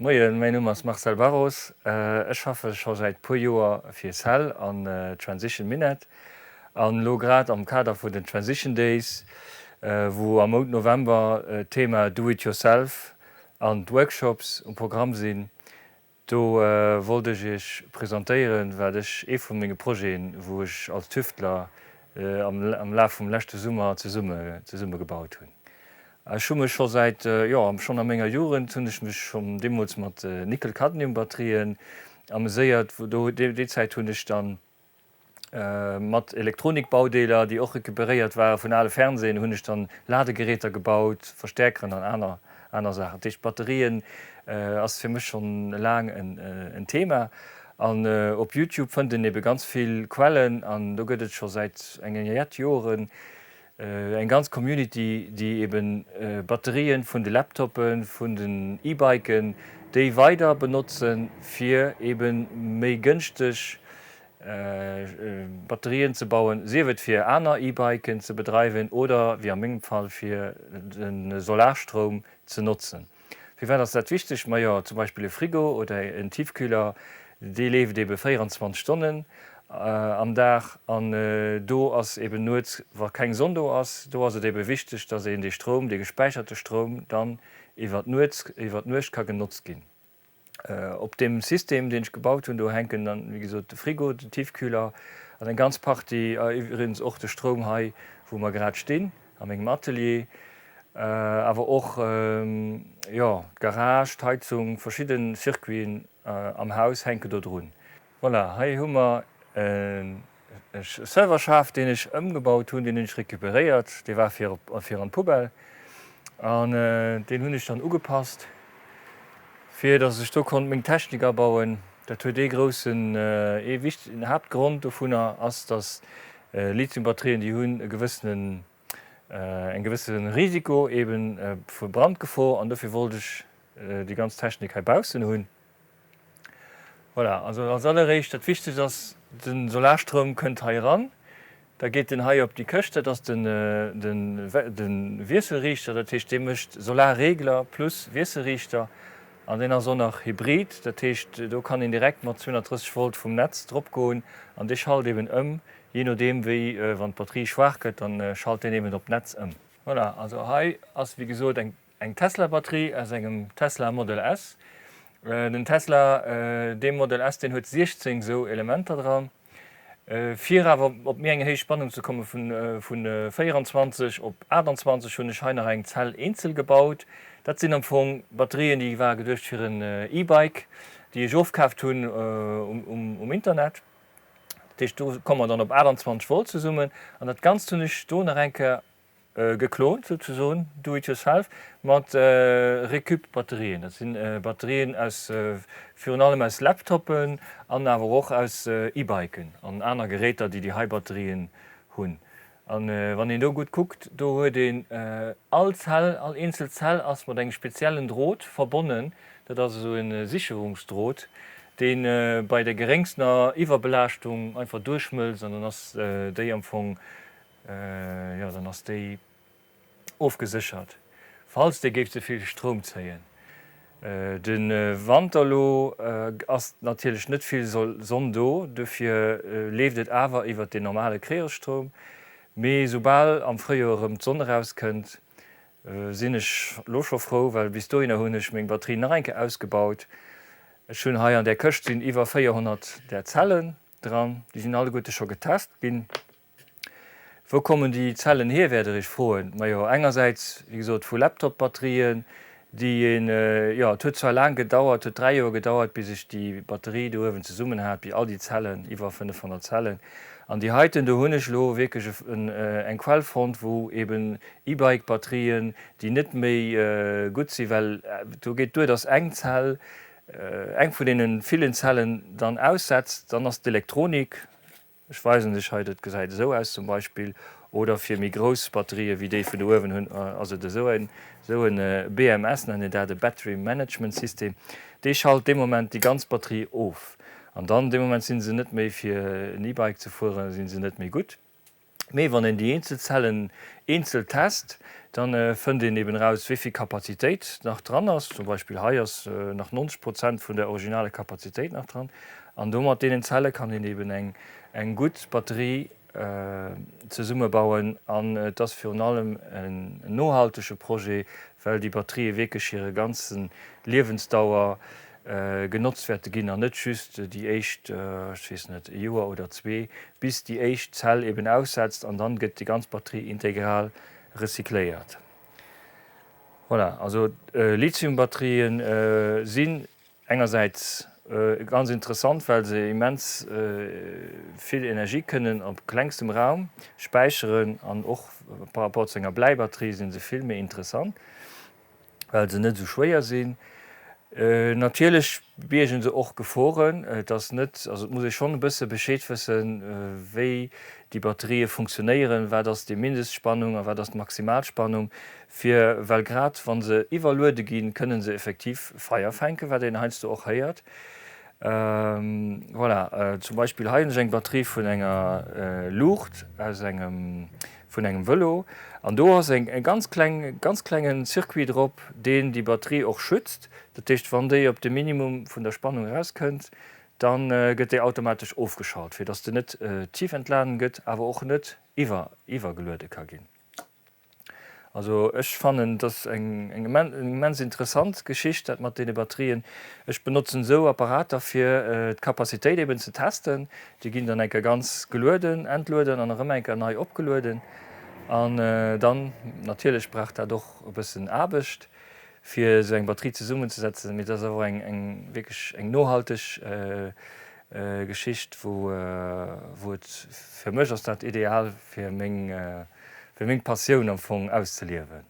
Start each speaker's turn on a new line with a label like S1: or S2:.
S1: Moien, mäin Numm ass Marcel Barros. Ech schaffe scho säit puer Joer fir Cell an Transition Minett. An elo grad am Kader vun den Transition Days, wou am Mount November d'Thema Do it yourself an d'Workshops um Programm sinn, do wollt ech iech presentéieren, wat ech, ee vu menge Projeten, wou ech als Tüftler am Laf vum leschte Summer zesumme zesumme gebaut hunn. Ech hu mech scho säit, jo, schonn a menger Jugend hunn ech mech schonn deemools mat Nickel-Cadmium-Batterien ameséiert. Do, déi Zäit hunn ech dann mat Elektronikbaudeeler, déi och recuperéiert ware vun ale Fernsehen, hunn ech dann Ladegeräter gebaut, Verstäerkeren an aner, aner Saachen. Dat heescht, Batterien ass fir mech schonn laang en Thema. An op Youtube fënnt een ebe ganz vill Quellen an do gëtt et scho säit enger jett Joren eng ganz Community, déi eben Batterien vun de Laptoppen, vun den E-Biken, déi weider benotzen, fir eben méi gënschteg Batterien ze bauen, sief et fir aner E-Biken ze bedreiwen oder, wéi a mengem Fall, fir de Solarstroum ze notzen. Firwat ass dat wichteg? Majo, zum Beispill e Frigo oder en Tiefkühler, dee leeft ebe 24 Stonnen am Dag an do ass eben nuets, wa keng Sonn do ass, do ass et ebe wichteg, dass een dee Stroum, dee gespäicherte Stroum dann iwwer d'Nuets, iwwer d'Nuecht ka genotzt ginn. Op deem System, deen ech gebaut hunn, do hänken dann, wéi gesot, de Frigo, den Tiefkühler an eng ganz Partie, iwwregens och de Stroum hei, wou mer grad stinn, a mengem Atelier, awer och, jo, d'Garage, d'Heizung, verschidde Circuiten am Haus hänke do drun. Voilà, hei hu mer e Serverschaf, deen ech ëmgebaut hunn, deen hunn ech recuperéiert, dee war fir op, fir an d'Poubelle an deen hunn ech dann ugepasst, fir datt ech do konnt meng Technik abauen. Dat huet ee groussen, ee wichtegen Haaptgrond dovunner ass, datt Lithiumbatterien, déi hunn e gewëssenen, eng gewësse Risiko eeben vu Brandgefor an dofir wollt ech déi ganz Technik hei baussen hunn. Voilà, also als alleréischt, dat Wichtegst ass, de Solarstroum kënnt hei eran, da geet en hei op déi Këscht, dat ass den, de Wiesselriichter, dat heescht, dee mécht Solarregler plus Wiesselriichter an deen ass och nach hybrid, dat heescht, do kann een direkt mat 230 Volt vum Netz drop goen an dee schalt eben ëm, jee nodeem wéi, wann d'Batterie schwaach gëtt, dann schalt deen eben op d'Netz ëm. Voilà, also hei ass wéi gesot eng Eng Tesla-Batterie aus engem Tesla Model S. Den Tesla, dee Model S, deen huet 16 esou Elementer dran. Fir awer op méi eng héich Spannung ze komme vu 24 op 28 hunn ech hei nach eng Zell eenzel gebaut. Dat sinn am Fong Batterien, déi ware geduecht fir en E-Bike, déi ech ofkaaft hunn um Internet. Dat heescht, do komme mer dann op 28 Volt zesummen. An dat Ganzt hunn ech do nach eng Kéier Geklont souzesoen, do it yourself, mat Recup Batterien. Dat sinn Batterien aus virun allem aus Laptoppen an awer och aus E-Biken an aner Geräter déi déi hei Batterien hunn. An wann een do gutt kuckt, do huet een all Zell, all eenzel Zell ass mat engem speziellen Drot verbonnen. Dat ass esou e Sicherungsdrot, dee bei der geréngstener Iwwerbelaaschtung einfach duerchschmëlzt an dann ass déi am Fong Jo, dann ass déi ofgeséchert, falls déi géif ze vill Stroum zéien. De Wanter elo ass natierlech net vill Sonn do, dofir leeft et awer iwwert den normale Kreosstroum. Mee soubal am Fréijoer erëm d'Sonn erauskënnt, sinn ech lo scho frou, well bis dohinner hunn ech meng Batterie nach eng Kéier ausgebaut. Ech hunn hei an där Këscht sinn iwwer 400 där Zellen dran, déi sinn alleguerte scho getest ginn. Wou kommen déi Zellen hier, wäert Der Iech froen. Majo, engersäits, wéi gesot, vu Laptop-Batterien, déi een, jo, et huet zwar laang gedauert, et huet 3 Joer gedauert, bis ech déi Batterie do uewen zesummen hat, bis all déi Zellen, iwwer 500 Zellen. An déi heiten, do hunn ech elo wierklech eng Quell fonnt, wou eben E-Bike-Batterien, déi net méi gutt sinn, well do geet duer, dass eng Zell, eng vun deene villen Zellen dann aussetzt, dann ass d'Elektronik, Ech weisen lech hei, dat gesäit esou aus zum Beispill, oder fir méi grouss Batterië wéi déi vun do uewen hunn, ass et esou en, esou en BMS nennen een dat, e Battery Management System, dee schalt dee Moment déi ganz Batterie of an dann dee Moment si se net méi fir en E-Bike ze fueren, si se net méi gutt. Mee wann een déi eenzel Zellen eenzel test, Dann fënnt een eben eraus, wéi vill Kapazitéit nach dran ass. Zum Beispill hei ass nach 90 Prozent vun der originale Kapazitéit nach dran. An do mat deenen Zelle kann een eben eng eng gutt Batterie zesummebauen. An et ass virun allem en nohaltege Projet, well déi Batterië wierklech hire ganze Liewensdauer genotzt wäerte ginn an net just déi éischt, ech weess net, e Joer oder zwee, bis déi éischt Zell eben aussetzt an dann gëtt déi ganz Batterie integral recycléiert. Voilà, also Lithiumbatterien sinn engersäits ganz interessant, well se immens vill Energie kënnen op klengstem Raum späicheren an och par rapport zu enger Bläibatterie si se vill méi interessant. well se net esou schwéier sinn. Natierlech biergen se och Geforen. Et ass net, also et muss ee schonn e bësse Bescheed wëssen, wéi déi Batterië funktionéieren, wat ass déi Mindestspannung a wat ass d'Maximalspannung, fir, well grad wa se iwwerluede ginn, kënne se effektiv Feier fänken, wat een heiansdo och héiert. Voilà, zum Beispill hei hunn ech eng Batterie vun enger Luucht aus engem vun engem Vëlo an do ass eng ganz kleng, ganz klengen Circuit drop, deen déi Batterie och schützt. Dat heescht, wann déi op de Minimum vun der Spannung erauskënnt, da gëtt déi automatesch ofgeschalt, fir dass se net tiefentladen gëtt, awer och net iwwer iwwergeluede ka ginn. Also ech fannen, et ass eng immens interessant Geschicht, dat mat deene Batterien. Ech benotzen esou Apparater fir d'Capacitéit eben ze testen. Déi ginn dann eng Kéier ganz gelueden, entlueden an erëm eng Kéier nei opgelueden. An dann natierlech brauch dat och e bëssen Aarbecht, fir esou eng Batterie zesummenzesetzen. Mee dat ass awer eng wierklech eng nohalteg Geschicht, wou et fir mech ass dat ideal fir meng fir meng Passioun am Fong auszeliewen.